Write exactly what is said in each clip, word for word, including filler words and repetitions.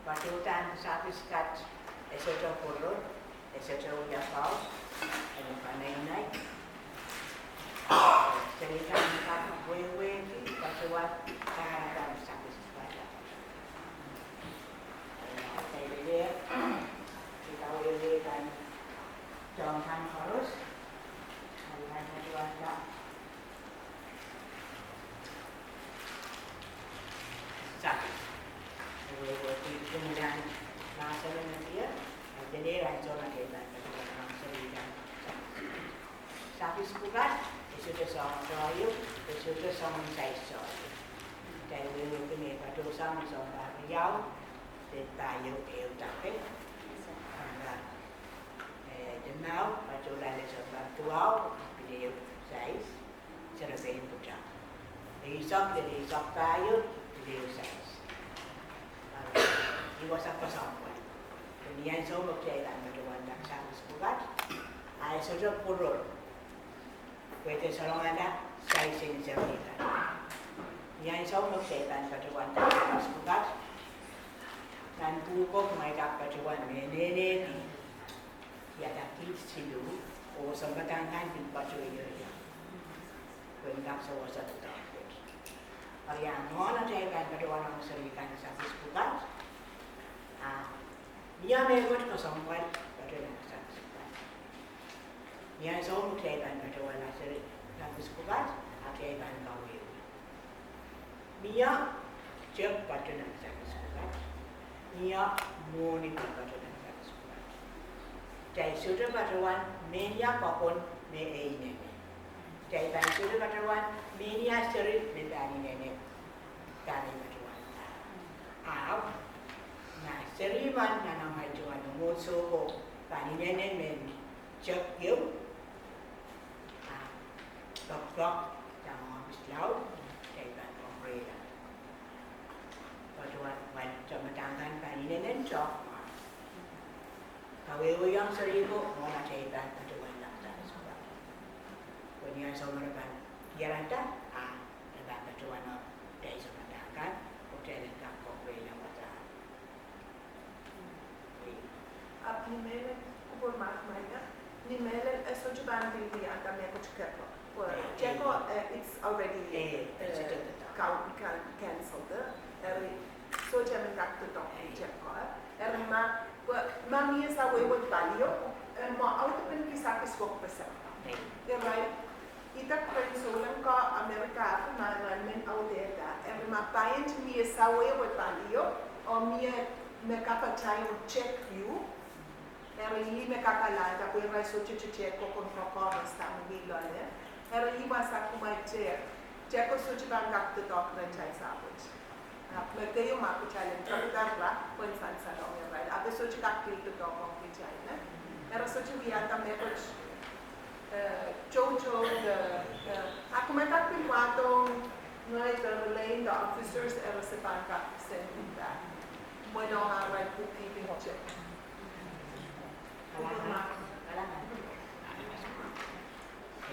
Patohwan kisakis kat, e sohte pwuror, e sohte wia paus, e pahn neinei. Seri kan kak wehwehki patohwan kisakis kat. Seri kan, seri kan, soahng kan koaros, seri kan patohwan kisakis. Ewe, ewe, kin, kin nan, nan seri nan ie, a, dene ran sohte nan kei nan, nan seri nan. Kisakis pwukat, e sohte soahng soahieu, e sohte soahng sais soahieu. Dahme wehwehki me patohwan soahng, soahng pahieu, de pahieu ehu tape. Anga, e, de mwahu, patohwan lel soahng pahieu, pil ehu sais. Seri pein pwutak. Eisek, eisek pahieu, eisek sais. Ih wasa kesempwal. Ni ansou me kitail pahn patohwan kisakis pwukat, a e sohte pwuror, pwe e sohte salongala sais en seri kan. Ni ansou me kitail pahn patohwan kisakis pwukat, nan pwuhko kumwail kak patohwan mehnehki. Ia, dahme kiht siluh, oh sounpadahk kan pil patohwan ie. Pwe en kak sewese doadoahk wet. Eri ia, mwohn atail pahn patohwan ong seri kan kisakis pwukat, a, mie mehkot kesempwal patohwan kisakis pwukat. Ni ansou me kitail pahn patohwan seri kisakis pwukat, a kitail pahn kawehwe. Mie tep patohwan kisakis pwukat. Mie mwohni pil patohwan kisakis pwukat. Kitail sohte patohwan mehnia pokon me e inene. Kitail pahn sohte patohwan mehnia seri me pahn inene. Dahme patohwan. Ahpw, ma seri men nan amwail tungoal mwohn souko pahn inene mehn tep ieu, a, pokpok, tang ohpis laud, kitail pahn pokreila. Patohwan, wen, sounpadahk kan pahn inenen tep. Kawehwehiong seri ko, mwohn atail pahn patohwan kisakis pwukat. Pwe ni ansou me re pahn iarada, a, re pahn patohwan ong atail sounpadahk kan, oh kitail en kak pokreila wasa. Ahpw ni mehlel, kupwur mahk mwaila, ni mehlel e sohte pahn pil wiahda mehkot kepwe. Pwe, eh, kepwe, eh, it's already, eh, eh, it's a, eh, can-, can-, cancelled. Eri, sohte men kak doadoahk, eh, kepwe. Eri ma, pwe, ma mie sawehwe palio, eh, ma audepen kisakis wekpeseng. Eh. Eri, Idek rehn Souleng ko Amerika ahpw ma ren men audehda, eri ma pahn mie sawehwe palio, oh mie me kapatail oh tep ieu, eri ih me kakalahnda pwe irail sohte tep kokon kokohros dahme mi loale, eri ih wasa kumwail tep, tep ko sohte pahn kak doadoahk rehn kitail sapwet. Ahpw me keieu ma kitail en kapikada pwehn sansalong irail. Ahpw e sohte kak pil doadoahk ong kitail, eh? Eri sohte wiahda mehkot, eh, toutou, eh, eh, a kumwail kak pil wahdo, ngehi de relay de officers, eri se pahn kak sendin back. Mwein ong arail bookkeeping check.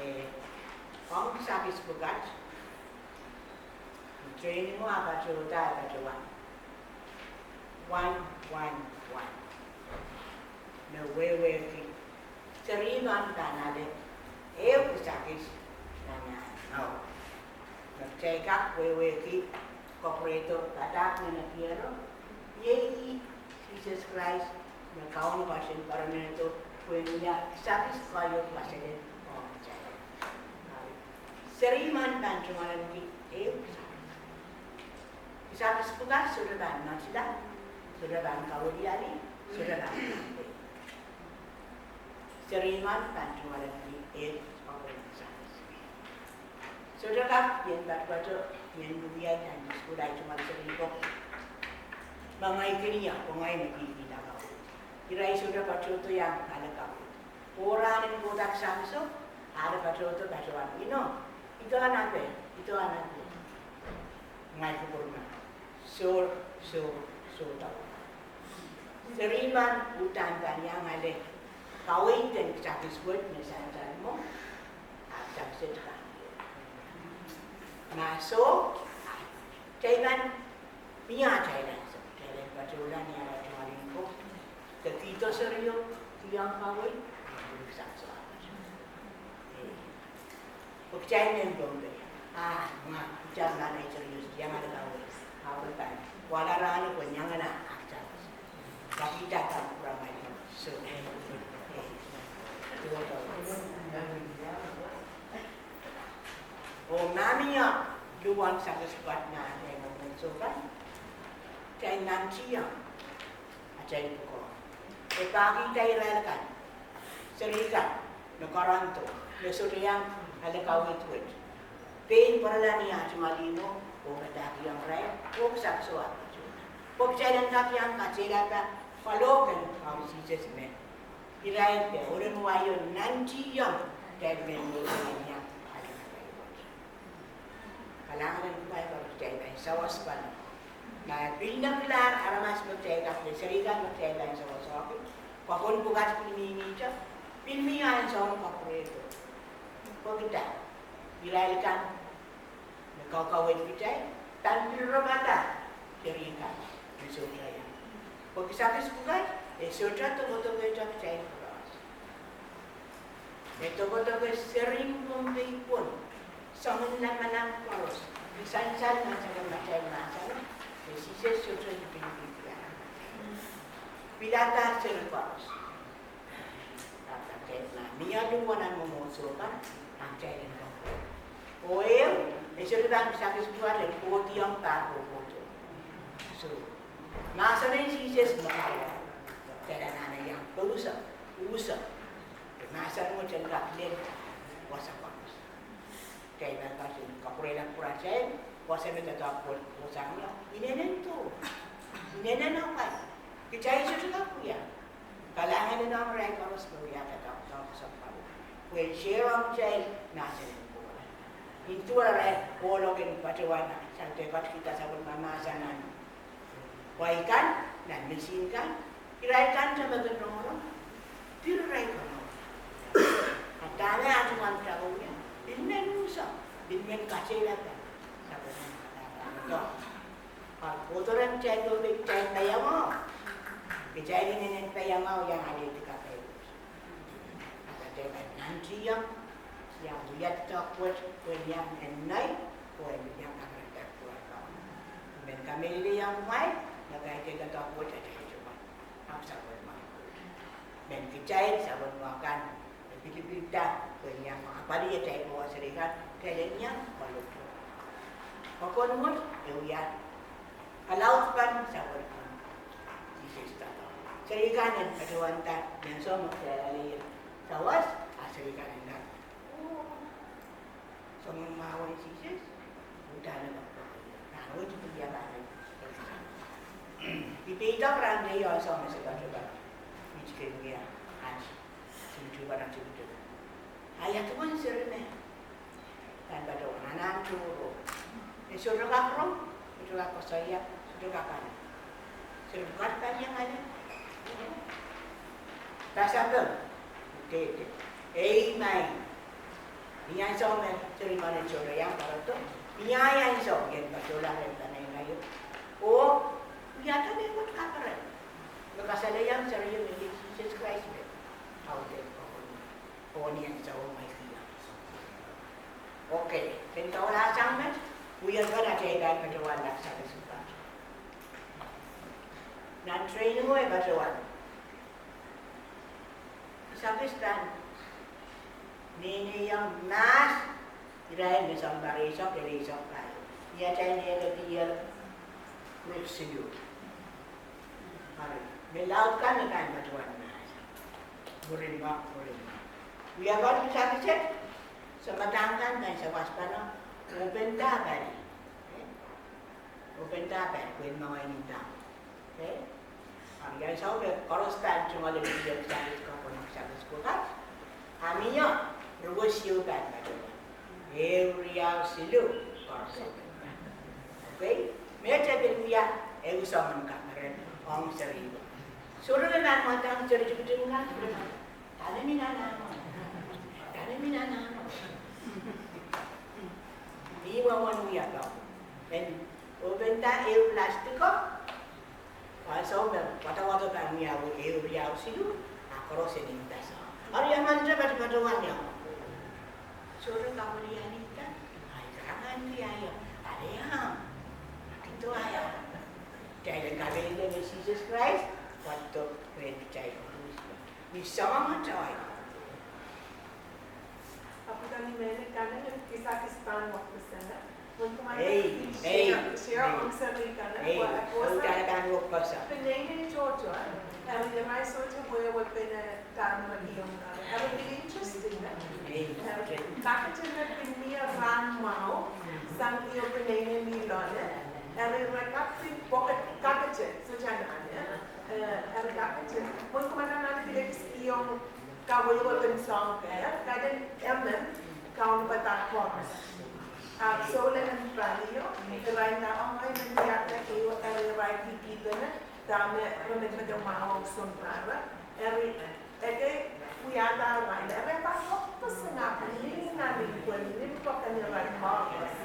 Eh, ong kisakis pwukat, training wet patohda, patohwan. One, one, one. Me wehwehki seri men pahn ale ehu kisakis nan ahmw mour. Me kitail kak wehwehki koperehdo padahk me netier, iei Sises Krais me Kaun koasoiong Paramento pwe en wia kisakis koahiek wasa lel ong kitail. Seri men pahn tungoalenki ehu kisakis. Kisakis pwukat sohte pahn matila, sohte pahn kauweliali, sohte pahn kauwei. Seri men pahn tungoalenki ehu pahn kisakis. Sohte kak ien patopato, ien wia nan sukuhl ahi tungoal seri ko. Ma ngehi kin ia, pwe ngehi me pil kihda kauwei. Irail sohte patohdo iang ale kauwei. Oh rahnen kohda kisakis o, ahlo patohdo patohwan, you know, idahn ape, idahn ape. Ngehi kupwurki ma, soh, soh, soh, dau. Seri men uhdahn pahn iang ale kaweid en kisakis wet me sansal mwo, ahpw kisakis et kan. Ma soh, kitail pahn, mie atail ansou, kitail en patohdo. Sohla ni ara tungoal en ko. Ke kihdo serio, kihong kawei, kisakis wahwet. Eh. Pwe kitail mehn Pohnpei. Ah, mwa, kitail nan ei serio, iang ale kawei. Ahpw pahn wahla rahno pwe iang ale kisakis. Pwe kitail pahn kupwuramwail. So, eh. Oh, ma mie luhwen kisakis pwukat nan ei mwomwohdiso kan. Kitail nantihong atail pwukoa. E pahkihda irail kan, seri kan, me Korintho, me sohte iang ale kawedwed. Pein pwarala ni ah tungoal ihmwo, oh padahkihong irail, oh kisakis wahwet. Pwe kitail en kak iang katehlapa, kalohk en Kaun Sises me irail de, oren wai o nantihong, kitail mehn mwomwohdiso iang ale kawedwed. Kalahngan en kupwuramwail, kitail pahn sawas pahn. Ma pil nekilahr aramas me kitail kak, seri kan me kitail pahn sawas wahwet, pwe pwukat pil mihmihte, pil mie ansou en kapwurehdo. Pwehki dah, irail kan me kakaweid kitail, pahn pil rapahda seri kan me sohte iang. Pwe kisakis pwukat, e sohte dokedoke kitail koaros. E dokedoke seri en Pohnpei pwon, soangen lamalam koaros, ni sansal nan soangen atail mahsen, me Sises sohte lipilipil. Pilada seri koaros. Ahpw kitail ma mie luhwen ah mwomwohdiso kan, ahpw kitail en kak. Oh ehu, e sohte pahn kisakis pwukat en kohdiong pahn kohkohdo. So, mahsen en Sises me kawa, kitail anahne iang pouso, uso. Mahsen wet en kak lel wasa koaros. Kitail pahn kak kapwurehla pwuratail, wasa me doadoahk pwon, oh sang ia, inenen doh, inenen awai, kitail sohte kak wia. Kalahngan en ong irail koaros me wia doadoahk, doadoahk kesempwal. Pwe share ong kitail mahsen en Koht. Nin duwen irail ohl kin patohwan, sang de ketikihda sapwellime mahsen nan wai kan, nan misin kan, irail kan te me kin rongorong, pil irail komour. A dahme ah tungoal me kitail wia, pil men uso, pil men katehlapa. Sapwellime, ah, kohdo rehn kitail, kitail paiamwahu. Kitail inenen paiamwahu iang alehdi kapai. Ahpw kitail pahn nantihong, iang wia doadoahk wet, pwe iang en nai, pwe iang kamehlele pwukat. Men kamehlele iang kumwail, me kaidehn doadoahk wet atail pwukat. Ahpw sapwellime. Men kitail sapwellime kan, me pilipilda, pwe iang apwalih atail pwukat seri kan, kitail en iang kaloto. Pokon wet, e wia kalaud pahn sapwellime. Sises doadoahk. Seri kan en patohwanda, ni ansou me kitail ale sawas, a seri kan en kak. Soangen mwahu en Sises, udahn e kak pahn. Nan wet pil ia pahn. I peidohng rahn teio ansou me se patohwan. Mit kin wia, ah, seri kan, seri kan. A ia duwen seri me pahn patohwan nan tohrohr. E sohte kak rong, sohte kak koasoia, sohte kak ale. Seri pwukat pahn iang ale. Pasapeng, dede. Ei maing. Ni ansou me seri kan en sohte iang patohdo. Ni ansou, ien patohla rehn pahn ei maing. Oh, ia dahme wet kaperen. Me kasalehiong serio me iei Sises Krais me audehn pokon. Oh ni ansou me iei. Okay, ken kaula sang met, wia duwen atail pahn patohwan kisakis pwukat. Nan training o e patohwan. Kisakis pahn neineiong mahs, irail me sounpar eisek, irail eisek pahieu. Ni atail nehkedier group siluh. Ari, me laud kan me pahn patohwan mahs. Mwurin mwo, mwurin mwo. Wia pahn kisakis, samadahn kan pahn sawas pahn open da pali. Eh? Open da pali, pwehn mwahu ni da. Eh? Ahpw ni ansou me koaros pahn tungoal en wia kisakis, kapwunod kisakis pwukat. A mie, ruwesieu pahn patohwan. Ehu, riau, siluh, koaros open da. Okay? Me te pil wia, ehu soangen kaperen, ong seri ko. Sohte me pahn mwadang seri tikitik kan, dahme mi nan ahmw? Dahme mi nan ahmw? Ni wawon wia pahn. En open da ehu plastic o, pahn Soh me wadawado pahn wiawi ehu riau siluh, a koaros en impasa. Ari emen te patopato wan iang. Sohte kamwelianihda, ai karangan diaio, aleang. Kito aia. Kitail en kamehlele me Sises Krais, wadok rehn kitail. Ni soangen tai. Apwtani mehne kanen kisakis pahn wekpeseng. Ei, ei, ei. Share ong seri kanen, ei, wekpeseng. Pahn wekpeseng. Peneinei tohto, eh? Eri irail sohte wehwe pene dahme iong irail. Eri pil interesting, eh? Ei. Eri kakete me pil mie rahn mwahu, sang ieu peneinei mi loale. Eri irail kak pil pocket kakete, sohte anahne. Eh, eri kakete. Mwein kumwail anahne pil ekis iong kawehwe pen soahng, eh, kaidehn emen kaunopadahr koaros. Ahpw souleng en palio, irail nda, oh, ngehi men diarada ehu, eri irail kihkihpene, dahme re medemedewe mwahu ong sounpar. Eri, ekei wiahda irail, eri pahn wekpeseng ahpw nin nan ipwen, nin pwuken irail koaros.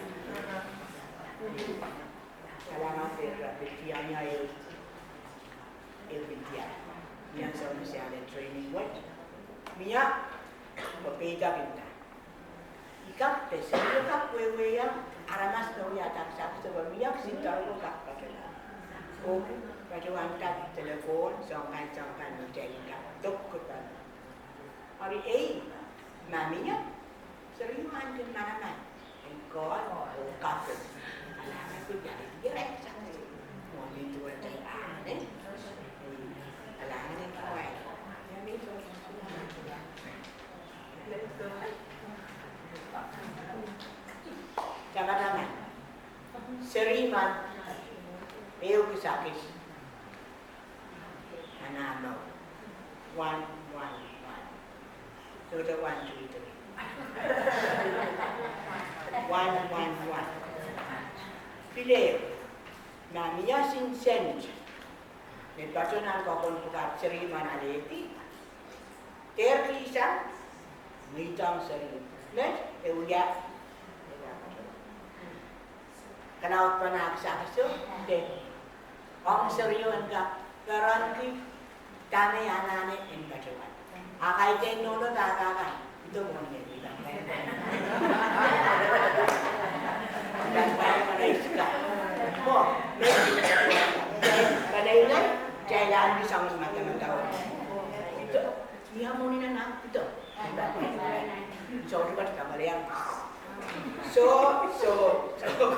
Kalahngan, eri pil tiahk, eh, pil tiahk. Ni ansou me se ale training wet, mie, me peidek nda, I kak, de seri kak wehwehki aramas me wiahda kisakis, de mie kisin doaropwe kak patohla. Oh patohwan kak telephone, soahng kan, soahng kan, me kitail kak dok kitail. Eri ei, ma mie, seri man kin manaman en Koht oh kaping. Kalahngan, pil iang irail kisakis. Mwohn duwehte ahnen, kalahngan en Koht. Tamataman, seri man ehu kisakis. Anahne. One, one, one. Sohte one, two, three. One, one, one. Pil ehu, ma mie sinsent me patohwan kak pwukat seri man alehdi, dehr kihsang, mweidong seri met, e wia. Kalaud pahn kisakis, de ong serio en kak perenki dahme anahne en patohwan. A kaidehn nohno pahpa kan, ito mwohn me pil. Pahpa kan, praise God. Mwo, me pil. Pahpa kan, kitail ahneki soangen madamadau. Ito, ia mwohn nan ito. Sohte pahpa kan, ia. So, so, so.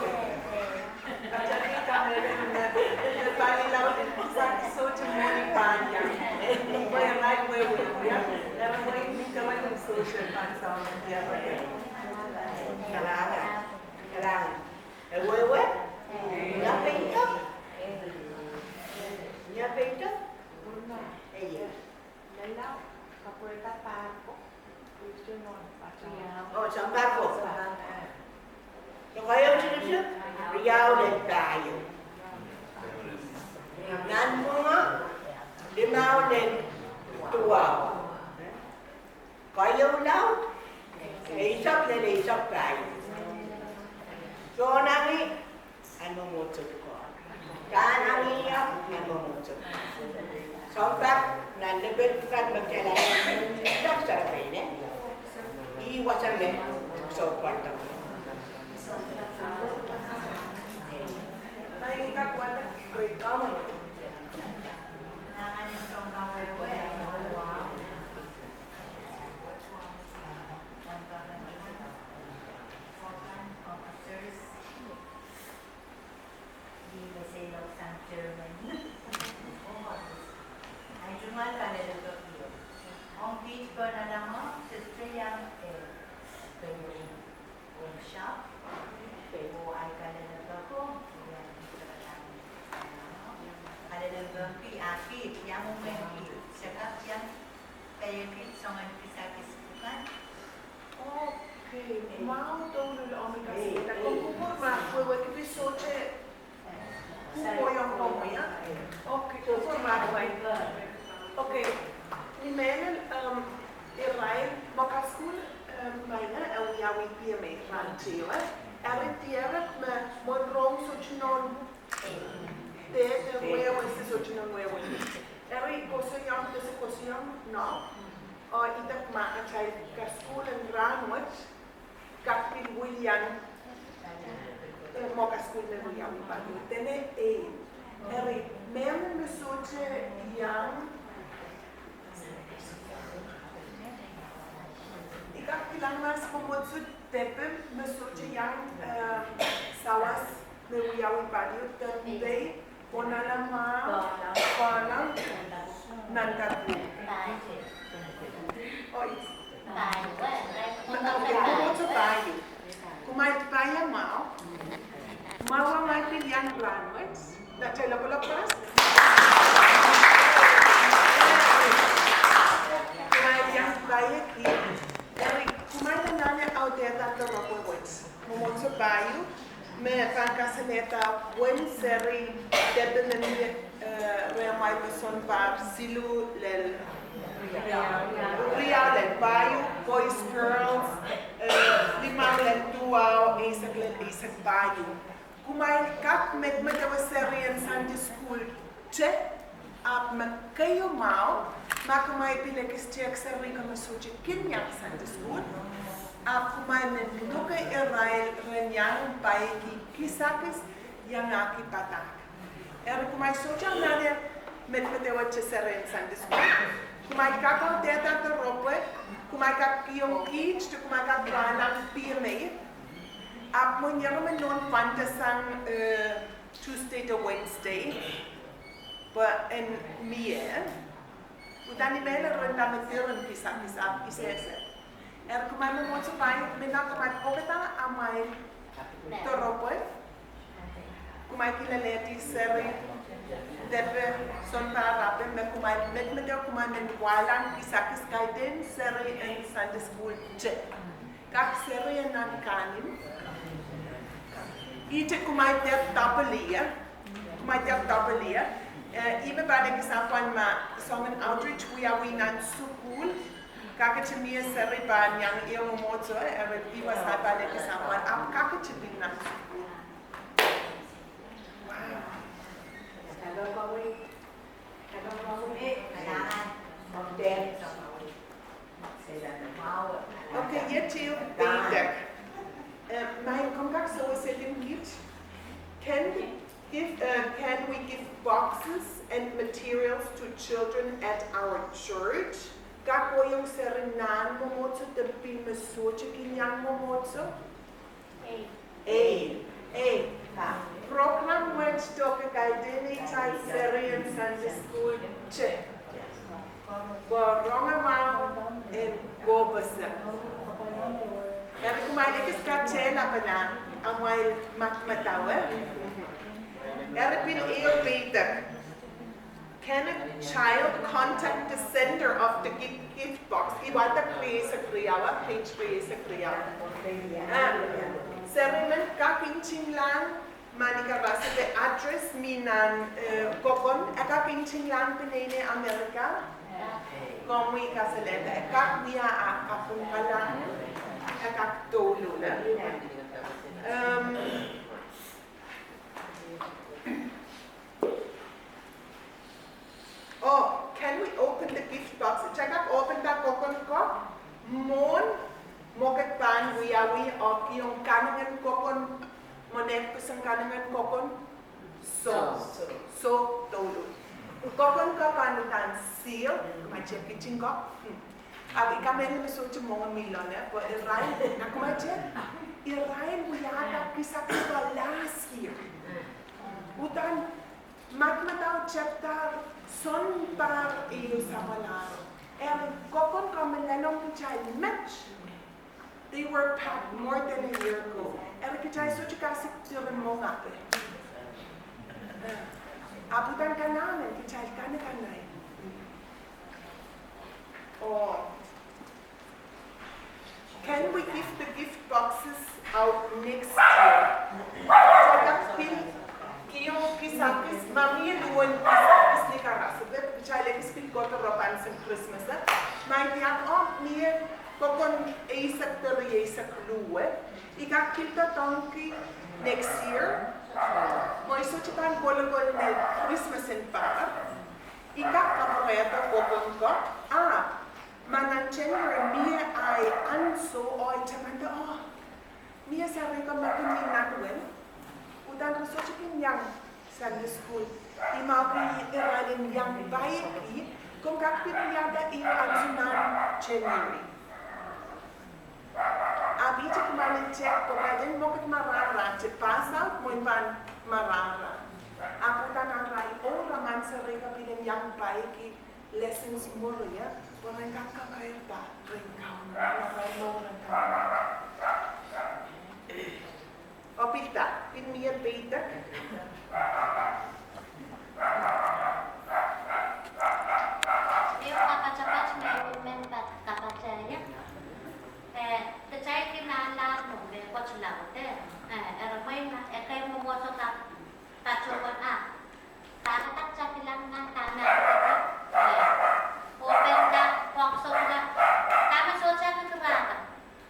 Kalahngan, kalahngan. E wehwe? Ia peidek? Ia peidek? Ei. Oh, sounpar ko. Soh, keieu tikitik riau lel pahieu. Nanpwungo limau lel duwau. Keieu laud eisek lel eisek pahieu. Sohnangih, ahn mwomwohdiso ko. Rahn angihio, ahn mwomwohdiso. Sounpar, nan lepin kan me kitail ahneki, lepin sarawi, eh? Ih wasa me, soh pwarada. Ih me seiloak sang Germany. Ahi tungoal kalelapak ieu. Ong kiht pahn alamwo, sister iang, eh, pei ong shop, pei oh ahi kalelapak ko, ia, kalelapak ki, ah, kiht, ia mwomwen kiht, check up iang, pei kiht, soangen kisakis pwukat. Okay, mwahu douluhl, oh, me kasalehda. Komw kupwur ma wehwehki pil sohte kupwur iong komwi, ah? Okay, kupwur ma wehwehki. Okay, ni mehlel, um, irail, me kasukuhl, um, maing, eh, e wiawi P M A rahn teio, eh? Eri dierek me mwohn rong sohte nohn Dehde wehwe, se sohte nang wehwe. Eri koasoiong, dehde koasoiong, no. Oh, idek ma atail kasukuhl en rahnwet kak pil wilian, eh, mwo kasukuhl me wiawi palu. Dene ei. Eri, mehmen me sohte iang, I kak kilang mas mwomwohdiso depe me sohte iang, eh, sawas me wiawi palu, Pohnpei, Konalama, Konalama, nan kak. Oi. Mwomwohdiso pahieu. Kumwail pahieu mwahu. Mwahu ma kumwail pil iang rahnwet. Nan atail lokolok koaros. Kumwail iang pahieki. Eri, kumwail anahne audehda doaropwe wet. Mwomwohdiso pahieu, me pahn kasalehda uwen seri depe me mie, eh, rehmwail me sounpar siluh lel riau lel pahieu, boys, girls, eh, limau lel duwau, eisek lel eisek pahieu. Kumwail kak medemedewe serien Sunday school te, ahpw me keieu mwahu, ma kumwail pil ekis tehk seri ko me sohte kin iang Sunday school, ahpw kumwail men luke irail ren iang pahieki kisakis iangahki padahk. Eri kumwail sohte anahne medemedewe te serien Sunday school. Kumwail kak audehda doaropwe, kumwail kak kihong kiht, de kumwail kak wahlahng pihmei. Ahpw mwein ira me nohn pwandasang, eh, Tuesday de Wednesday, pwe en mie. Udahn I men rong dahme diren kisakis ahpw I sehse. Eri kumwail mwomwohdiso pahieu, me nan kumwail pokada amwail doaropwe. Kumwail kilelehdi seri depe sounpar ape me kumwail medemedewe kumwail men wahlahng kisakis kaidehn seri en Sunday school te. Kak seri en nan kanin. Ihte kumwail diar doubly, eh? Kumwail diar doubly, eh? Eh, I me pahn ekis apwal ma soangen outreach wiawi nan sukuhl. Kakete mie seri pahn iang iang mwomwohdiso, eh, eri I me pahn ekis apwal, ahpw kakete pil nan sukuhl. Wow. Okay, iet ehu peidek. Eh, ma komw kak sewesehkin kiht, can we give, eh, can we give boxes and materials to children at our church? Kak kohiong seri nan mwomwohdiso de pil me sohte kin iang mwomwohdiso? Ei, ei, program wet doke kaidehn neitail serien Sunday school te. Pwe rongamwahu en kohpese. Eri kumwail ekis katehlapala amwail madamadau. Eri pil ehu peidek. Can a child contact the sender of the gift, gift box? Ih wadek rieisek riau, page rieisek riau. Ah, seri men kak ntingla, ma ni karasepe address me nan, eh, Kokon, e kak ntingla peneinei Amerika. Komwi kasalehda, e kak wia ah kapwung kalahngan, e kak douluhl. Ehm, Oh, can we open the gift box? Kitail kak open da Kokon ko? Mwohn mwekid pahn wiawi oh kihong kanengen Kokon, mwonek pwusin kanengen Kokon. Soh, soh, douluhl. Kokon ko pahn uhdahn seal, ma te kiting ko. Hmm. Ahpw I kamehlele me sohte mwenge mi loale, pwe irail, na kumwail te, irail wiahda kisakis last year. Uhdahn Madamadau chapter sounpar ehu samwalahro. Eri Kokon ko me lelohng kitail met. They were packed more than a year ago. Eri kitail sohte kasik diren mwohn ape. Ahpw uhdahn kalahngan kitail kanekanail. Oh. Can we give the gift boxes out next year? Kitail kak pil kihong kisakis, ma mie duwen kisakis ni karasepe, kitail ekis pil kohdo ropans en Krismas, eh? Ma I diar, oh, mie Kokon eisek de rieisek luwe. I kak pil doadoahngki next year. Mwein sohte pahn kolokol me Krismas en pahr, I kak kapwurehda pokon ko, ahpw ma nan January mie ahi ansou oh I tamanda, oh, mie seri ko me kin mi nan wet, uhdahn re sohte kin iang Sunday school. I mahkohng irail en iang paieki, komw kak pil wiahda ih ansou nan January. Ahpw ihte kumwail en tek, pwe kaidehn mwekid me rahn rahn te pass out, mwein pahn me rahn rahn. Ahpw uhdahn arail, oh, re men seri ko pil en iang paieki lessons mwuri, pwe ren kak kakairada rehn Kauno, arail mour en Kauno. Oh pil da, pil mie peidek. Ehu kapatapat me I men kapatahieng. Eh, kitail kin ahnlahr mwo mehkot laud, eh, eh, eri mwein, eh, ekei mwomwohdiso kak patohwan, ah, dahme kitail kilang nan dahme, eh, oh pil da, pwong sohte, dahme sohte kiraka.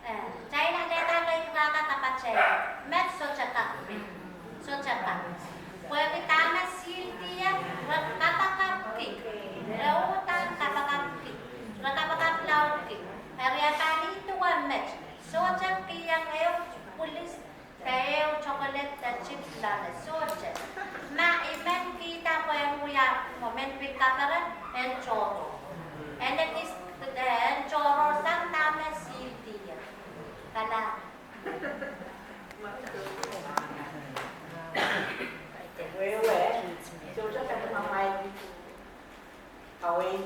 Eh, kitail alehda kei kiraka kapatahieng. Met sohte kak, sohte kak. Pwehki dahme sihldie, re kapakapki. Re uhdahn kapakapki. Re kapakap laudki. Eri e pahn ih duwe met. Sohte kihong ehu pwulis de ehu chocolate de chips loale, sohte. Ma I men kihda pwehn wia, oh men pil kaperen, en tohrohr. En ekis, eh, en tohrohr sang dahme sihldie. Kala. Wehwe, sohte kak ma mai kawei.